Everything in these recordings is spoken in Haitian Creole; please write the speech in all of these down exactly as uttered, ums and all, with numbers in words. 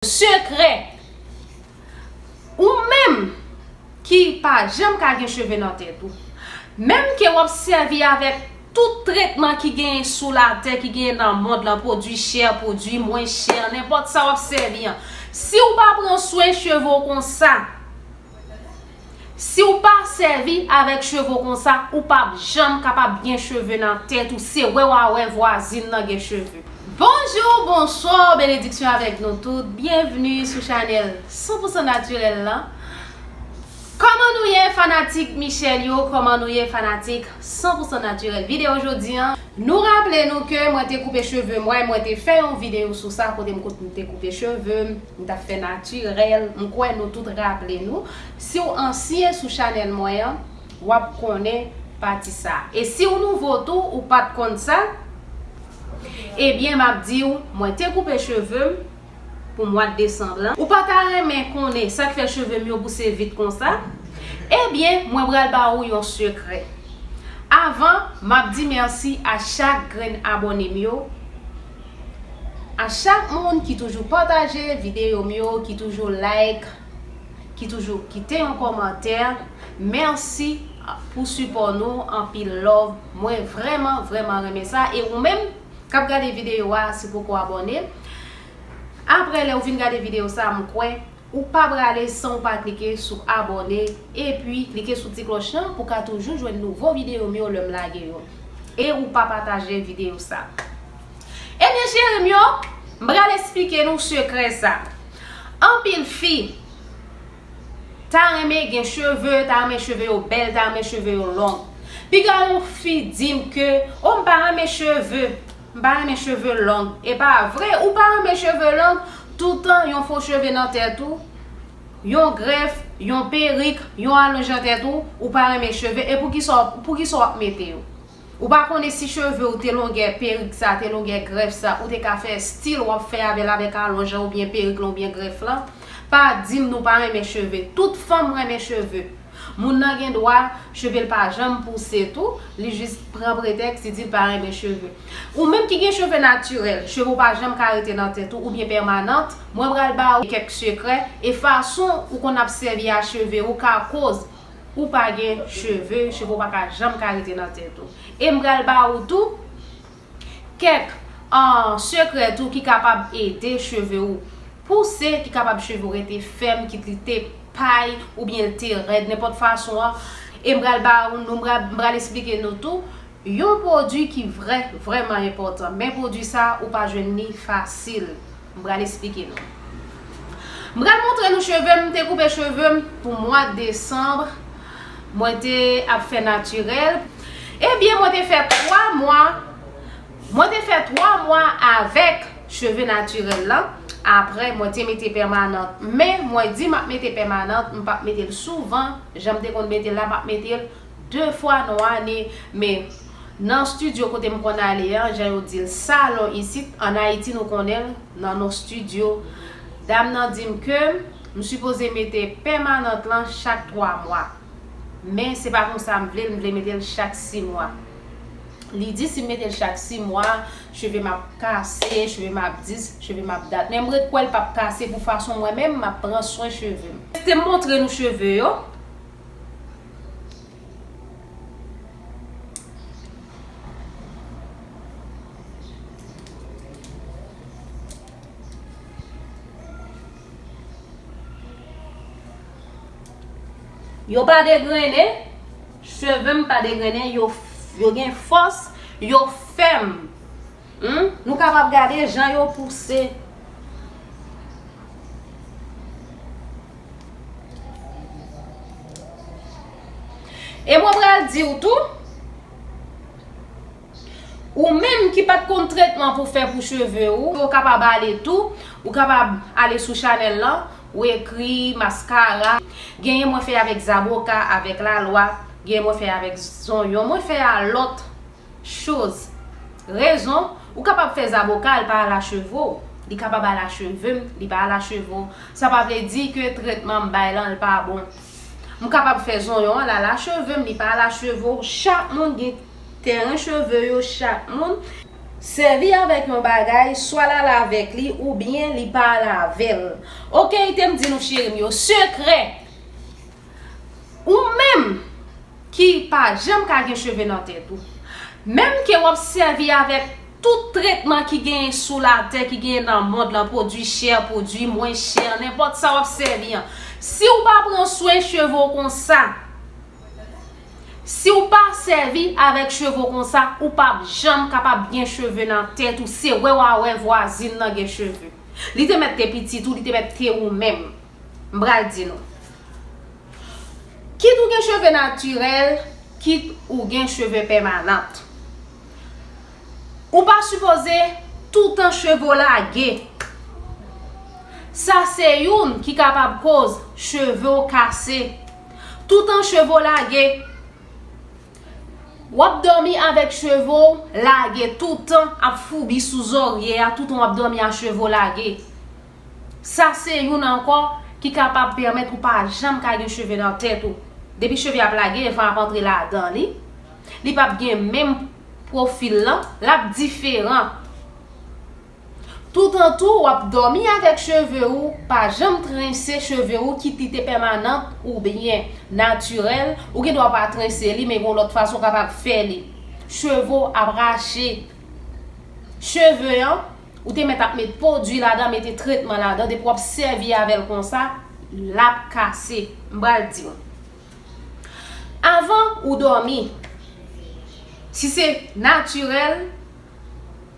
Sekrè. Ou menm ki pa janm ka gen cheve nan tèt ou. Menm ke w ap sèvi avèk tout tretman ki genyen sou latè, ki genyen nan mond lan, pwodui chè, pwodui mwen chè, nenpòt sa w ap sèvi an. Si w pa pran swen cheve w konsa, si w pa sèvi avèk cheve w konsa, ou p ap janm kapab gen cheve nan tèt ou. Se wè w a wè vwazin nan gen cheve. Bonjou, bonswa, benediksyon avèk nou tout. Byenvni sou chanèl san pou san natirèl lan. Kòman nou ye, fanatik Michelle yo? Kòman nou ye, fanatik san pou san natirèl? Videyo jodi an, nou raple nou ke mwen te koupe cheve mwen, mwen te fè yon videyo sou sa, kote m kote m te koupe cheve m, m t ap fè natirèl. M kwè nou tout raple nou. Si w ansyen sou chanèl mwen an, w ap konnen pati sa. E si w nouvo tou, ou pa t konn sa, ebyen, m ap di w, mwen te koupe cheve m pou mwa desanm lan. Ou pa ta renmen konnen sa k fè cheve m yo pouse vit konsa? Ebyen, mwen pral ba ou yon sekrè. Avan, m ap di mèsi a chak grenn abòne m yo, a chak moun ki toujou pataje videyo m yo, ki toujou like, ki toujou kite yon kòmantè. Mèsi pou sipò nou, anpil love. Mwen vrèman, vrèman renmen sa. E ou menm k ap gade videyo a, si w poko abòne, apre lè w fin gade videyo sa, m kwè ou pa prale san w pa klike sou abòne, epi klike sou ti klòch lan pou w ka toujou jwenn nouvo videyo m yo lè m lage yo. E ou pa pataje videyo sa. Ebyen, cheri m yo, m pral esplike nou sekrè sa. Anpil fi ta renmen gen cheve, ta renmen cheve yo bèl, ta renmen cheve yo long. Piga yon fi di m ke, o, m pa renmen cheve, m pa renmen cheve long. E pa vre, ou pa renmen cheve long, toutan yon fo cheve nan tèt ou, yon grèf, yon perik, yon alonj nan tèt ou, ou pa renmen cheve, e poukisa, poukisa w ap mete yo? Ou pa konnen si cheve w te longè perik sa, te longè grèf sa, ou te ka fè stil w ap fè avè l avèk alonj lan oubyen perik lan oubyen grèf lan. Pa di m nou pa renmen cheve. Tout fanm renmen cheve. Moun nan gen dwa cheve l pa janm pouse tou, li jis pran pretèks, li di l pa renmen cheve. Ou menm ki gen cheve natirèl, cheve w pa janm ka rete nan tèt ou oubyen pèmanant, mwen pral ba ou kèk sekrè e fason ou konn ap sèvi a cheve ou ka koz ou pa gen cheve, cheve w pa ka janm ka rete nan tèt ou. E m pral ba ou tou kèk, ah, sekrè tou ki kapab ede cheve w pouse, ki kapab cheve w rete fèm, kit li te pay oubyen l te rèd, nenpòt fason an. E m pral ba ou, nou, m pral, m pral esplike nou tou yon pwodui ki vrè, vrèman enpòtan. Men pwodui sa, ou pa jwenn li fasil. M pral esplike nou. M pral montre nou cheve m, m te koupe cheve m pou mwa desanm. Mwen te ap fè natirèl. Ebyen, mwen te fè twa mwa, mwen te fè twa mwa avèk cheve natirèl lan. Apre, mwen te mete pèmanant. Men, mwen di m ap mete pèmanant, m p ap mete l souvan, jan m te konn mete l la, m ap mete l de fwa nan ane. Men, nan estidyo kote m konn ale an, jan yo di l, salon isit, ann Ayiti, nou konnen l, nan non estidyo. Dam nan di m ke m sipoze mete pèmanant lan chak twa mwa. Men se pa konsa m vle l, m vle mete l chak sis mwa. Li di si m mete l chak sis mwa, cheve m ap kase, cheve m ap dis, cheve m ap dat. Men m ret kwè l p ap kase pou fason mwen menm m ap pran swen cheve m. Kite m montre nou cheve yo. Yo pa degrennen, cheve m pa degrennen, yo, yo gen fòs, yo fèm. Hmm? Nou kapab gade jan yo pouse. E mwen pral di w tou, ou menm ki pa t konn tretman pou fè pou cheve ou, ou kapab ale tou, ou kapab ale sou chanèl lan, ou ekri maskara. Genyen mwen fè avèk zaboka, avèk lalwa, genyen mwen fè avèk zonyon, mwen fè a lòt choz. Rezon, ou kapab fè zaboka, li pa al a cheve w. Li kapab al a cheve m, li pa al a cheve w. Sa pa vle di ke tretman m bay lan, li pa bon. M kapab fè zonyon an, l al a cheve m, li pa al a cheve w. Chak moun gen teren cheve yo, chak moun. Sèvi avèk yon bagay, swa l ale avèk li oubyen li pa ale avè l. Oke, te m di nou cheri m yo, sekrè. Ou menm ki pa janm ka gen cheve nan tèt ou. Menm ke w ap sèvi avèk tout tretman ki genyen sou latè, ki genyen nan mond lan, pwodui chè, pwodui mwen chè, nenpòt sa w ap sèvi an. Si w pa pran swen cheve w konsa, si w pa sèvi avèk cheve w konsa, ou p ap janm kapab gen cheve nan tèt ou. Se wè w a wè vwazin nan gen cheve. Li te mèt te pitit ou, li te mèt te ou menm. M pral di nou. Kit ou gen cheve natirèl, kit ou gen cheve pèmanant. Ou pa sipoze toutan cheve w lage. Sa se youn ki kapab koz cheve w kase. Toutan cheve w lage, w ap dòmi avèk cheve w lage toutan, ap foubi sou zòrye a, toutan w ap dòmi a cheve w lage. Sa se youn ankò ki kapab pèmèt ou pa janm ka gen cheve nan tèt ou. Depi cheve ap lage, van ap antre ladan li. Li p ap gen menm pwofil lan, l ap diferan. Toutan tou, w ap dòmi avèk cheve ou, pa janm trense cheve ou, kit li te pèmanant oubyen natirèl, ou gen dwa pa trense li, men gen yon lòt fason w kapab fè li. Cheve w ap rache. Cheve an, ou te mèt ap met pwodui ladan, mete tretman ladan, depi w ap sèvi avè l konsa, l ap kase. M pral di w. Avan ou dòmi, si se natirèl,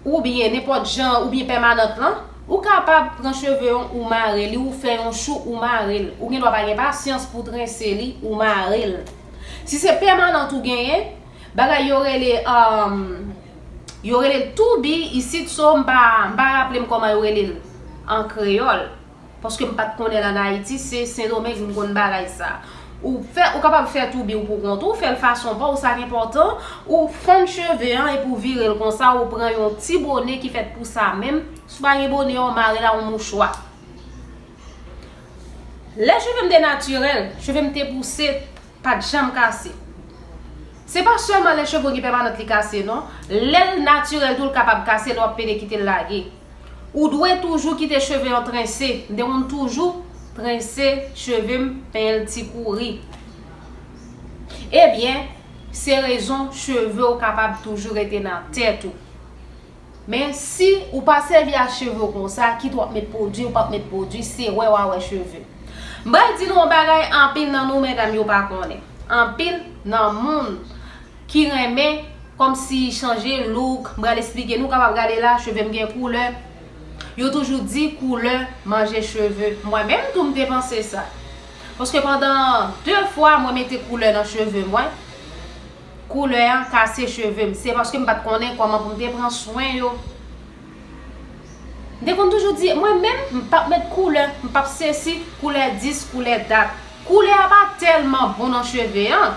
oubyen nenpòt jan, oubyen pèmanant lan, ou kapab pran cheve an, ou mare li, ou fè yon chou, ou mare l. Ou gen dwa pa gen pasyans pou w trense li, ou mare l. Si se pèmanant ou genyen, bagay yo rele, um, yo rele l toubi isit, so m pa, m pa raple m kòman yo rele l an kreyòl. Paske m pa t konnen l ann Ayiti, se Sendomeng m konn bagay sa. Ou fè, ou kapab fè toubi w pou kont ou, fè l fason pa w, sa k enpòtan, ou fann cheve an epi w vire l konsa, ou pran yon ti bone ki fèt pou sa menm, si w pa gen bone an, w mare l a yon mouchwa. Lè cheve m te natirèl, cheve m te pouse, pa t janm kase. Se pa sèlman lè cheve w gen pèmanant li kase non. Lè l natirèl tou l kapab kase lè w ap pede kite l lage. Ou dwe toujou kite cheve an trense. M te konn toujou trense cheve m, penyen l ti kouri. Ebyen, se rezon cheve w kapab toujou rete nan tèt ou. Men si ou pa sèvi a cheve w konsa, kit w ap met pwodui, ou p ap met pwodui, se wè w a wè cheve. M pral di nou yon bagay anpil nan nou medam yo pa konnen. Anpil nan moun ki renmen kòmsi chanje look, m pral esplike nou, kapab gade la, cheve m gen koulè. Yo toujou di koulè manje cheve. Mwen menm tou m te panse sa. Paske pandan de fwa mwen mete koulè nan cheve mwen, koulè an kase cheve m. Se paske m pa t konnen kòman pou m te pran swen yo. M te konn toujou di, mwen menm, m p ap met koulè, m p ap sesi, koulè dis, koulè dat. Koulè a pa tèlman bon nan cheve an,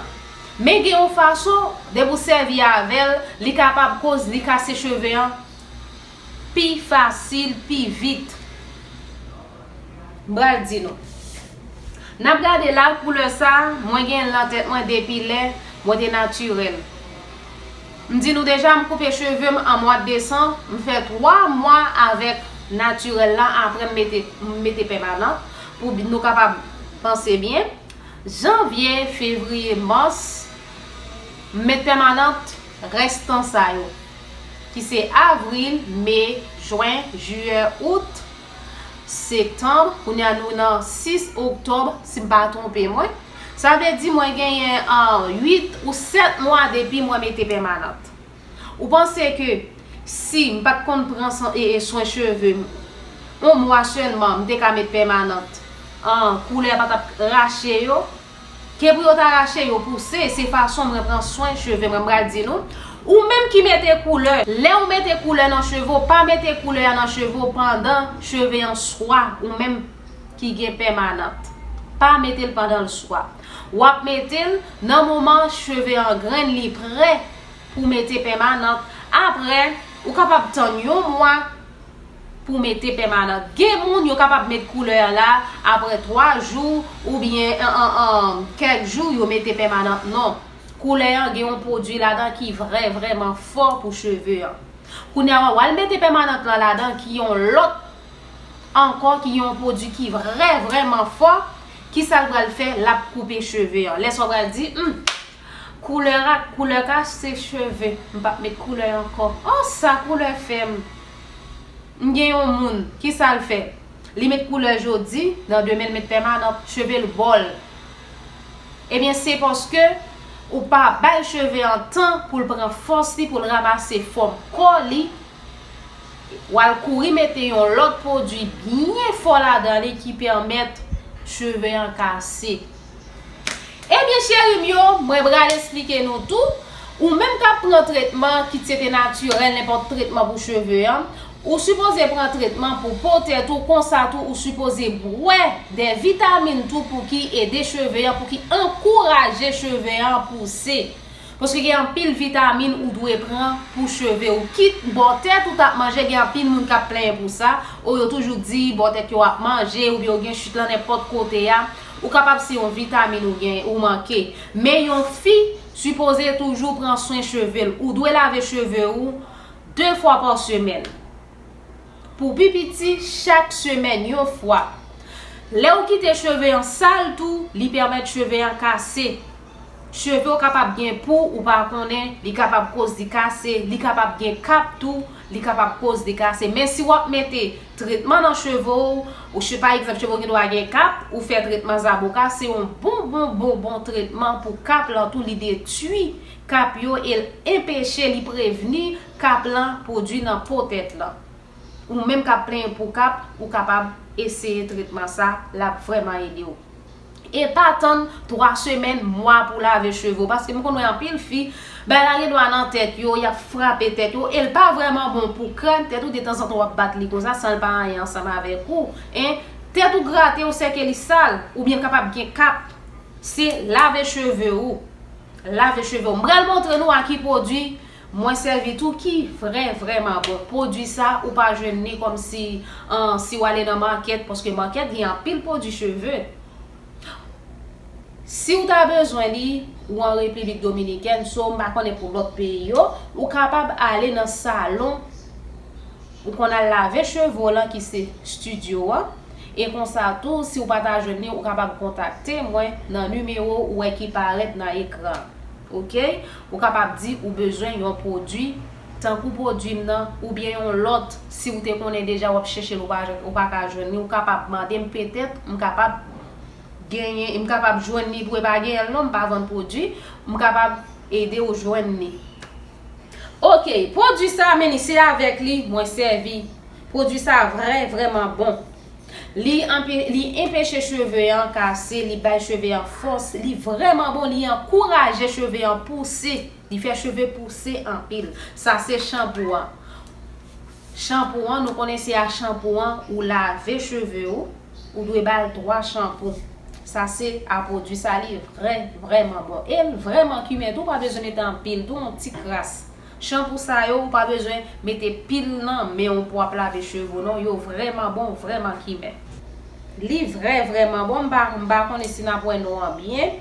men gen yon fason, depi w sèvi avè l, li kapab koz li kase cheve an pi fasil, pi vit. M pral di nou. N ap gade la, koulè sa, mwen gen l nan tèt mwen depi lè mwen te natirèl. M di nou deja, m koupe cheve m an mwa desanm, m fè twa mwa avèk natirèl la, apre m mete, m mete pèmanant, pou nou kapab panse byen. Janvye, fevriye, mas, m met pèmanant rèstan sa yo, ki se avril, me, jwen, jiyè, out, septanm, kounye a nou nan sis oktòb, si m pa twonpe mwen. Sa vle di mwen genyen, ah, uit ou sèt mwa depi mwen mete pèmanant. Ou panse ke si m pa t konn pran san, e, e, swen cheve m, yon mwa sèlman, m te ka met pèmanant, an, koulè pa t ap rache yo? Ke pou yo ta rache, yo pouse, se fason mwen pran swen cheve mwen, m pral di nou. Ou menm ki mete koulè, lè ou mete koulè nan cheve w, pa mete koulè a nan cheve w pandan cheve an swa, ou menm ki gen pèmanant. Pa mete l pandan l swa. W ap mete l nan moman cheve an grenn, li prè pou mete pèmanant. Apre, ou kapab tann yon mwa pou mete pèmanant. Gen moun, yo kapab met koulè a la apre twa jou oubyen, an, an, an, kèk jou, yo mete pèmanant. Non. Koulè an gen yon pwodui ladan ki vrè, vrèman fò pou cheve an. Kounye a, w al mete pèmanant lan ladan ki yon lòt ankò, ki yon pwodui ki vrè, vrèman fò. Kisa l pral fè? L ap koupe cheve an. Lè sa w pral di, hmm, koulè a, koulè kase cheve. M p ap met koulè ankò. Oh, sa koulè fè m. M gen yon moun, kisa l fè? Li met koulè jodi, nan demen l met pèmanant, cheve l bòl. Ebyen, se paske ou pa bay cheve an tan pou l pran fòs li, pou l ranmase fòm kò li. W al kouri mete yon lòt pwodui byen fò ladan li ki pèmèt cheve an kase. Ebyen, cheri m yo, mwen pral esplike nou tou. Ou menm k ap pran tretman, kit se te natirèl, nenpòt tretman pou cheve an, ou sipoze pran tretman pou po tèt ou, konsa tou ou sipoze bwè de vitamin tou pou ki ede cheve an, pou ki ankouraje cheve an pouse. Paske gen anpil vitamin ou dwe pran pou cheve ou. Kit bò tèt ou t ap manje, gen anpil moun k ap plenyen pou sa, o yo toujou di bò tèt yo ap manje, oubyen ou gen chit lan nenpòt kote a, ou kapab se yon vitamin ou gen, ou manke. Men yon fi sipoze toujou pran swen cheve l. Ou dwe lave cheve ou de fwa pa semèn. Pou pi piti, chak semèn, yon fwa. Lè ou kite cheve an sal tou, li pèmèt cheve an kase. Cheve w kapab gen pou ou pa konnen, li kapab koz li kase, li kapab gen kap tou, li kapab koz li kase. Men si w ap mete tretman nan cheve w, ou che-, pa egzanp, cheve w gen dwa gen kap, ou fè tretman zaboka, se yon bon, bon, bon, bon tretman pou kap lan tou, li detwi kap yo e l enpeche, li prevni kap lan pwodui nan po tèt lan. Ou menm k ap plenyen pou kap, ou kapab eseye tretman sa, l ap vrèman ede w. E pa tann twa semèn, mwa pou lave cheve w, paske m konn wè anpil fi, bagay la gen dwa nan tèt yo, y ap frape tèt yo, e l pa vrèman bon pou krèn tèt ou, detanzantan w ap bat li konsa, san l pa anyen ansanm avèk ou. En, tèt ou grate w, sèke li sal, oubyen l kapab gen kap. Se lave cheve w. Lave cheve w. M pral montre nou a ki pwodui mwen sèvi tou ki vrè, vrèman bon. Pwodui sa, ou pa jwenn li kòmsi, an, si w ale nan makèt, paske makèt gen anpil pwodui cheve. Si w ta bezwen li, ou an Repiblik Dominikèn, so m pa konnen pou lòt peyi yo, ou kapab ale nan salon ou konn al lave cheve w lan ki se estidyo an. E konsa tou, si w pa ta jwenn li, ou kapab kontakte mwen nan nimewo ou wè ki parèt nan ekran. Oke? Ou kapab di ou bezwen yon pwodui, tankou pwodui m nan, oubyen yon lòt, si w te konnen deja w ap chèche l, ou pa, ou pa ka jwenn li, ou kapab mande m, petèt, m kapab genyen, m kapab jwenn li tou, e pa genyen l non, m pa vann pwodui, m kapab ede w jwenn li. Oke, pwodui sa, men li se avèk li mwen sèvi. Pwodui sa vrè, vrèman bon. Li anpe-, li enpeche cheve an kase, li bay cheve an fòs, li vrèman bon, li ankouraje cheve an pouse, li fè cheve pouse anpil. Sa se chanpou an. Chanpou an, nou konnen se a chanpou an ou lave cheve ou, ou dwe ba l twa chanpou. Sa se a pwodui sa, li vrè, vrèman bon. E l vrèman kimen tou, ou pa bezwen mete anpil tou, yon ti kras. Chanpou sa yo, ou pa bezwen mete pil nan men w pou w ap lave cheve w non, yo vrèman bon, vrèman kimen. Li vrè, vrèman bon, m pa, m pa konnen si n ap wè non an byen.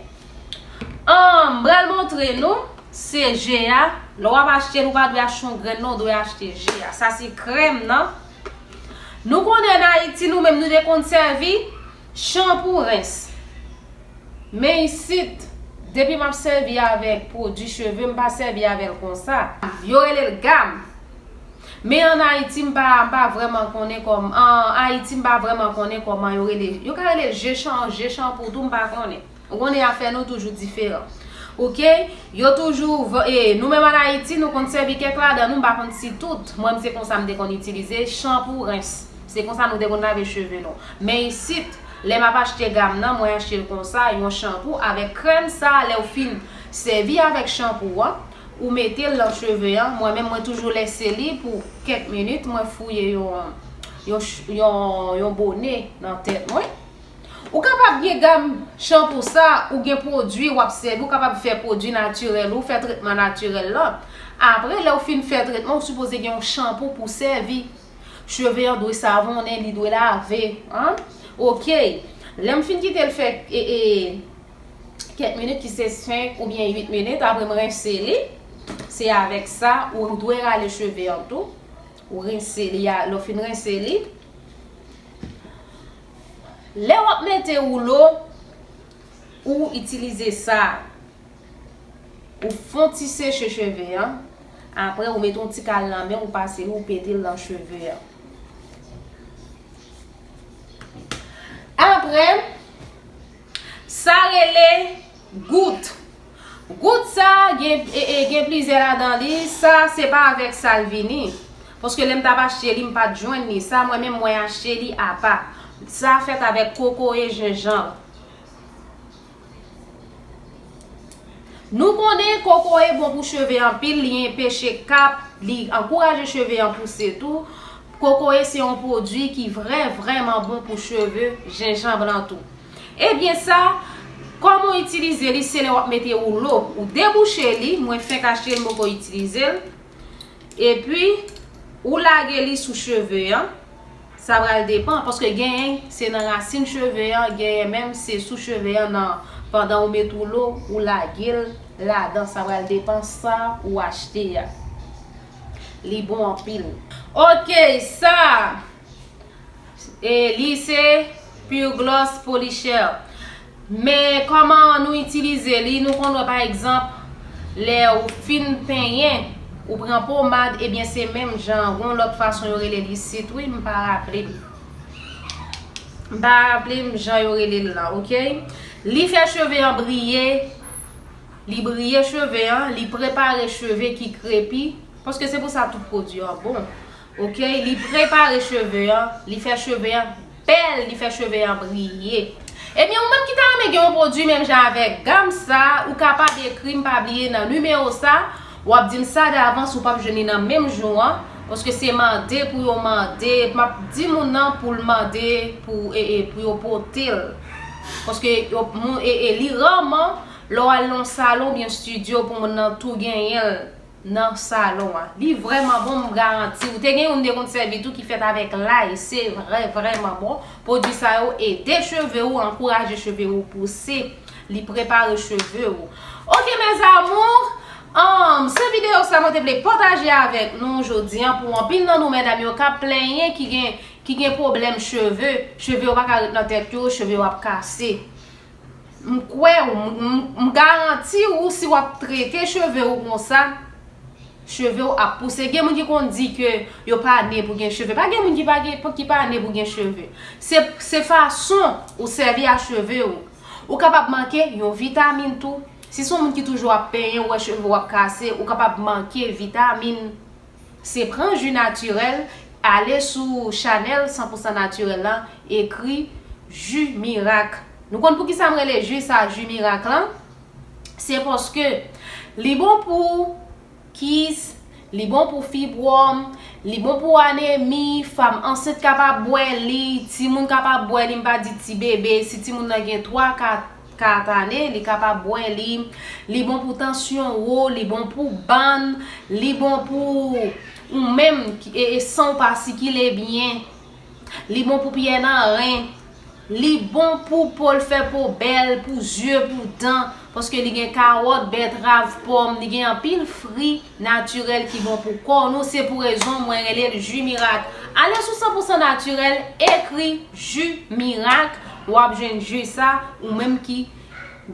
An, m pral montre nou, se je a. Lè w ap achte l, ou pa dwe achte yon grenn non, ou dwe achte je a. Sa se krèm nan. Nou konnen an Ayiti, nou menm, nou te konn sèvi chanpou rens. Men isit, depi m ap sèvi avèk pwodui cheve, m pa sèvi avè l konsa. Yo rele l gam. Men an Ayiti, m pa, m pa vrèman konnen kòm-, an Ayiti, m pa vrèman konnen kòman yo rele. Yo ka rele l je chan-, je chanpou tou, m pa konnen. Ou konnen afè nou toujou diferan. Oke? Yo toujou v-, e, nou menm an Ayiti, nou konn sèvi kèk ladan, nou, m pa konn si tout. Mwen, m se konsa m te konn itilize chanpou rens. Se konsa nou te konn lave cheve nou. Men isit, lè m ap achte gam nan, mwen achte l konsa, yon chanpou avèk krèm sa, lè w fin sèvi avèk chanpou an, ou mete l nan cheve an. Mwen menm, mwen toujou lèse li pou kèk minit, mwen fouye yon, yon ch-, yon, yon bone nan tèt mwen. Ou kapab gen gam chanpou sa, ou gen pwodui w ap sèvi, ou kapab fè pwodui natirèl ou, fè tretman natirèl lan. Apre, lè w fin fè tretman, ou sipoze gen yon chanpou pou sèvi. Cheve an dwe savonnen, li dwe lave, an. Oke. Lè m fin kite l fè, e, e, kèk minit, ki se senk oubyen uit minit, apre m rense li. Se avèk sa, ou dwe rale cheve an tou. Ou rense li, a, lè w fin rense li. Lè w ap mete woulo, ou itilize sa. Ou fè yon ti seche cheve an. Apre, ou mete yon ti kal nan men, ou pase li, ou pete l nan cheve an. Apre, sa rele gout. Gout sa, gen, e, e, gen plizyè ladan li. Sa, se pa avèk sa l vini. Paske lè m t ap achte li, m pa t jwenn li. Sa, mwen menm, mwen achte li apa. Sa fèt avèk kokoye, jenjanm. Nou konnen kokoye bon pou cheve anpil, li enpeche kap, li ankouraje cheve an pouse tou. Kokoye se yon pwodui ki vrè, vrèman bon pou cheve, jenjanm lan tou. Ebyen sa, kòman w itilize li, se lè w ap mete woulo, ou debouche li, mwen fenk achte l, m poko itilize l. Epi, ou lage li sou cheve an. Sa pral depan, paske genyen se nan rasin cheve an, genyen menm se sou cheve an, nan, pandan ou met woulo, ou lage l ladan. Sa pral depan sa ou achte a. Li bon anpil. Ok, sa, e, li se Pure Gloss Polisher. Men kòman nou itilize li, nou konn wè pa egzanp, lè ou fin penyen, ou pran pomad, ebyen se menm jan, gon lòt fason yo rele li isit, wi, m pa raple m. M pa raple m jan yo rele l lan, ok? Li fè cheve an briye, li briye cheve an, li prepare cheve ki krepi, paske se pou sa tout pwodui an bon. Ok, li prepare cheve an, li fè cheve an bèl, li fè cheve an briye. Ebyen, ou menm ki ta renmen gen yon pwodui menm jan avèk gam sa, ou kapab ekri m, pa bliye nan nimewo sa, w ap di m sa davans, ou p ap jwenn li nan menm jou an, paske se mande pou yo mande, m ap di moun nan pou l mande, pou, e, e, pou yo pote l. Paske yo, moun, e, e, li raman, lè w al nan yon salon oubyen estidyo pou moun nan tou genyen l nan salon an. Li vrèman bon, m garanti. Ou te gen youn m te konn sèvi tou ki fèt avèk lay. Se vrè, vrèman bon. Pwodui sa yo ede cheve ou, ankouraje cheve ou pouse. Li prepare cheve ou. Ok, mes amours, um, se videyo sa mwen te vle pataje avèk nou jodi an pou anpil nan nou medam yo k ap plenyen ki gen, ki gen pwoblèm cheve. Cheve yo pa ka ret nan tèt yo, cheve yo ap kase. M kwè w, m, m, m garanti w, si w ap trete cheve w konsa, cheve w ap pouse. Gen moun ki konn di ke yo pa ne pou gen cheve. Pa gen moun ki pa gen, ki pa ne pou gen cheve. Se, se fason ou sèvi a cheve w. Ou kapab manke yon vitamin tou. Si se yon moun ki toujou ap penyen, ou wè cheve w ap kase, ou kapab manke vitamin. Se pran ji natirèl, ale sou chanèl san pou san natirèl la, ekri ji mirak. Nou konn poukisa m rele ji sa ji mirak lan? Se paske li bon pou kis, li bon pou fibwòm, li bon pou anemi, fanm ansent kapab bwè li, timoun kapab bwè li, m pa di ti bebe, si timoun nan gen twa, kat, kat ane, li kapab bwè li. Li bon pou tansyon wo, li bon pou bann, li bon pou ou menm ki, e, e san w pa sikile byen. Li bon pou pyè nan ren. Li bon pou po l fè po bèl, pou zye, pou dan. Paske li gen kawòt, bètrav, pòm, li gen anpil fri natirèl ki bon pou kò nou. Se pou rezon mwen rele l ji mirak. Ale sou san pou san natirèl, ekri ji mirak, w ap jwenn ji sa, ou menm ki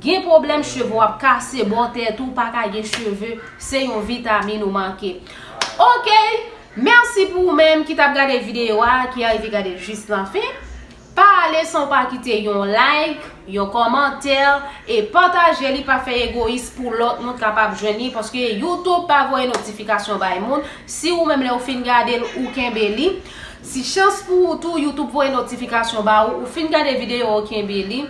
gen pwoblèm cheve w ap kase bò tèt ou, pa ka gen cheve, se yon vitamin ou manke. Ok, mèsi pou ou menm ki t ap gade videyo a, ki arive gade jis nan fen. Pa ale san w pa kite yon like, yon kòmantè, e pataje li, pa fè egoyis pou lòt moun kapab jwenn li, paske YouTube pa voye notifikasyon bay moun. Si ou menm lè ou fin gade l, ou kenbe li. Si chans pou ou tou, YouTube voye notifikasyon ba ou, ou fin gade videyo a, ou kenbe li.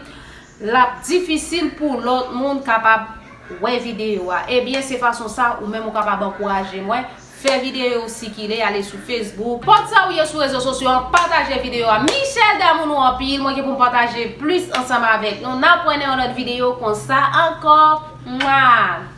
L ap difisil pou lòt moun kapab wè videyo a. Ebyen, se fason sa, ou menm ou kapab ankouraje mwen. Fè videyo sikile, ale sou Facebook. Pòt sa ou ye sou rezo sosyo an, pataje videyo a. Michelle, damou nou anpil, mwen gen pou m pataje plis ansanm avèk nou. N ap wè nan yon lòt videyo konsa ankò. Mwa!